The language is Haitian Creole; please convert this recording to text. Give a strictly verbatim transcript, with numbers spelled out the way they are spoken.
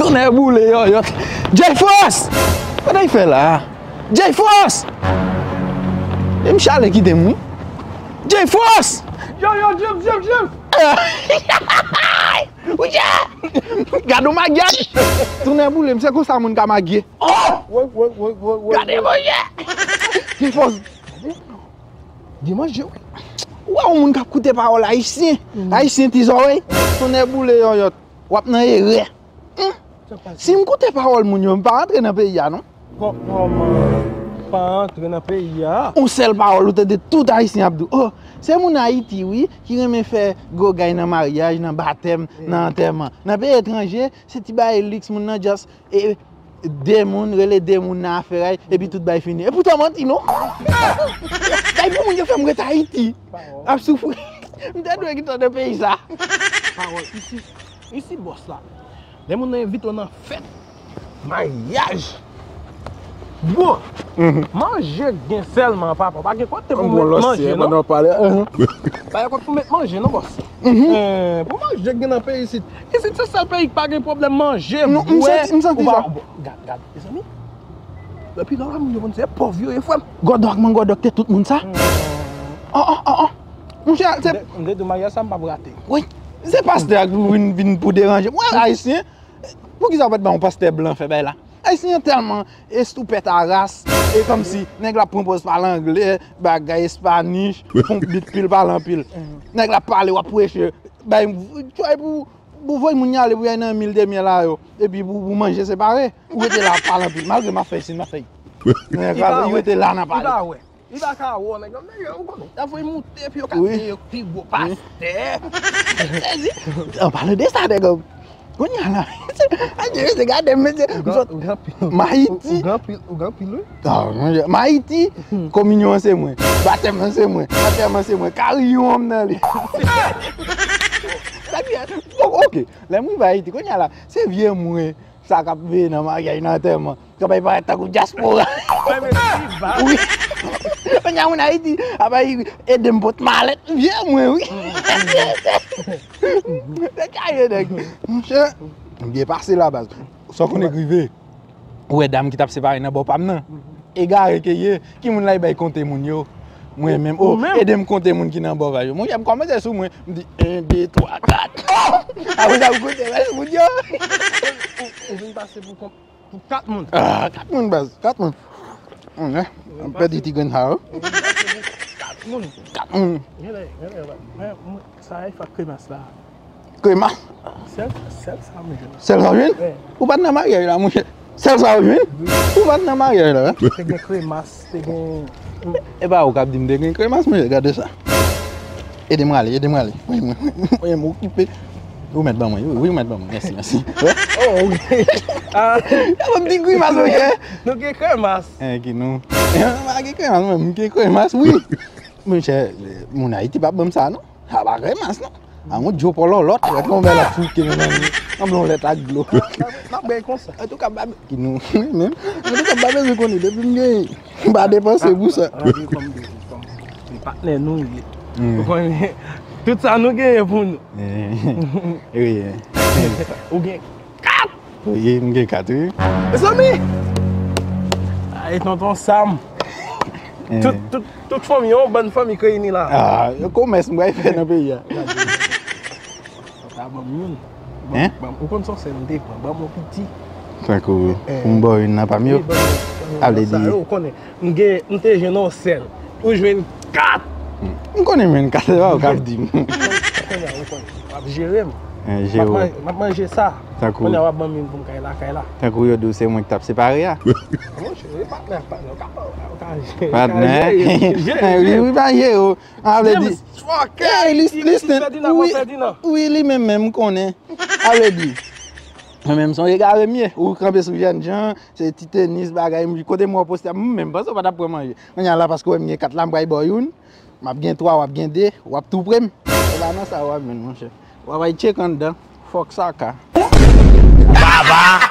Tonnè boule, Yòyòt. Jay Frost! Sa w fè la? Jay Frost! E m chale kite m, wi. Jay Frost! Yo, yo, James, James, James! Gade yon magyaj! Tonnè boule m, se konsa moun ka magye. Oh! Woy, woy, woy, woy, woy. Gade, monchè! Jay Frost! Di manje, wi. Ou wè yon moun k ap koute pawòl ayisyen. Ayisyen ti zòrèy. Tonnè boule, Yòyòt. W ap nan erè. Hmm. Si m koute pawòl moun yo, m pa antre nan peyi a, non. Kò-, kòman pa antre nan peyi a? Yon sèl pawòl ou tande tout ayisyen ap di w. Oh, se moun Ayiti, wi, ki renmen fè gogay nan maryaj, nan batèm, nan antèman. Nan peyi etranje, se ti bagay liks moun nan just e, de moun, rele de moun nan afè a, epi tout bagay fini. E poutan manti, non? Bagay pou moun yo fè m ret Ayiti. Ap soufri. M te dwe kite nan peyi sa. Pawòl, isi, isi bòs la. Lè moun nan envite w nan fèt, maryaj. Bon, manje gen sèlman, papa. Pa gen kote pou met manje, non. Pa gen kote pou met manje, non, bòs. Eh, pou manje gen nan peyi isit. Isit se sèl peyi ki pa gen pwoblèm manje, bwè. M santi sa. Bon, gad, gad, mezanmi. Epi lò la, moun yo konn se pòv yo ye, frè m. Gòdòk, man, gòdòk te tout moun sa. Oh, oh, oh, oh. Monchè, se... M te di w maryaj sa m p ap rate. Wi. Se pastè a ki vin, vin pou deranje. Mwen, ayisyen, poukisa w pa t ba yon pastè blan fè bagay la? Ayisyen an tèlman estoupèt a ras, e kòmsi nèg la pran pòz pale anglè, bagay espanish, fon bit pil, pale anpil. Nèg la pale, w ap preche, bay, tchway pou, pou voye moun y ale, pou y al nan mil de myèl a yo, epi pou, pou manje separe, ou rete la ap pale anpil, malgre m ap fè isit, m ap fè. Nèg la, ou rete la nan pale. Li pa ka wè nèg yo, nèg yo, ou konnen, y ap voye moute, epi yo ka di yo pi gwo pastè. An palan de sa, nèg yo, kounye a la, a, Dye, se gade m, mesye. M sot, m Ayiti. Ou gen anpil, ou gen anpil, wi. Ah, monchè, m Ayiti, kominyon an se mwen, batèm nan se mwen, antèman se mwen, kariyon an m nan li. Sa ki, bon, ok, lè m rive Ayiti, kounye a la, se vye mwen, sa k ap veye nan maryaj, nan antèman. Kanpay parèt tankou dyaspora. Wi. Kounye a moun Ayiti ap ede m pot malèt. Vye mwen, wi. Se kaye, nèg. Monchè, m byen pase la, baz. Sa w konnen k rive? Ou wè dam ki t ap separe nan bò pa m nan? Egare ke ye. Ki moun la e bay konte moun yo? Mwen menm. Oh, ede m konte moun ki nan bò pa yo. Monchè, m kòmanse sou mwen. M di en, de, twa, kat. Apre sa, m konte rès moun yo. Ou vin pase pou kont. Pou kat moun. Ah, kat moun, baz, kat moun. Mwen, m pèdi ti grenn sa yo. Kat moun. Kat moun. Genlè, genlè, sa e fè kremas la. Kremas? Sèl, sèl sa m jwenn. Sèl sa w jwenn? Wi. Ou pa t nan maryaj la, monchè. Sèl sa w jwenn? Wi. Ou pa t nan maryaj la, wi. Te gen kremas, te gen... E pa ou k ap di m te gen kremas, monchè, gade sa. Ede m rale, ede m rale. Wi, mwen, mwen, mwen, mwen okipe. Ou mèt ban mwen, wi, wi, ou mèt ban mwen. Mèsi, mèsi. Oh, ok. Ah. Yo, ban m ti grimas, monchè. Nou gen kremas. Eh, ki nou. Pa gen kremas, mwen, m gen kremas, wi. Monchè, moun Ayiti p ap ban m sa, non. Sa pa kremas, non. A yon djo pòlòlòt, wè, yon bèl ap fouke nan nan, nan blon lèt ak dlo. N ap bay konsa. Antouka, m pa, ki nou, menm. Antouka, m pa bezwen konnen, depi m gen M pa depanse pou sa. Ranje kòm de, kòm de patnè nou ye. Hmm. Ou konnen, tout sa nou genyen pou nou. Eh, wi. Ou gen kat. Wi, m gen kat, wi. Mezanmi! Ay, tonton Sam. Eh. Tout, tout, tout fanmi, yon bann fanmi k reyini la. Ah, komès m pral fè nan peyi a. Sa ban m youn. Hein? Ban m, ou konn se yon sèl m te pran. Ban m yon piti. Tankou, eh, pou m ba w youn nan pami yo. Wi, ban m, ban m sa yo, ou konnen. M gen, m te jwenn yon sèl. Ou jwenn kat. M konnen m jwenn kat, se pa ou k ap di m. Kounye a, ou konnen. W ap jere m. Eh, jere w. M ap man-, m ap manje sa. Tankou. Kounye a, w ap ban m youn pou m kay lakay la. Tankou yo di w se mwen ki t ap separe a. Monchè, e patnè ak patnè, ou ka, ou ka jere. Patnè. Jere, jere. Wi, wi, pa jere w. A vle di, James, fuck, hey, lis-, listen, wi, wi, li menm menm, m konnen. A vle di, mwen menm se yon egare m ye. Ou kanpe sou jènjan, se ti tenis, bagay, m, kote m wè w poste a, m menm panse w pa t ap pran manje. Kounye a la, paske w wè m gen kat la, m pral ba w youn. M ap gen twa, w ap gen de, w ap tou pre m. Se pa nan sa w ap jwenn, monchè. W ap al tcheke anndan. Fòk sa ka. Baba!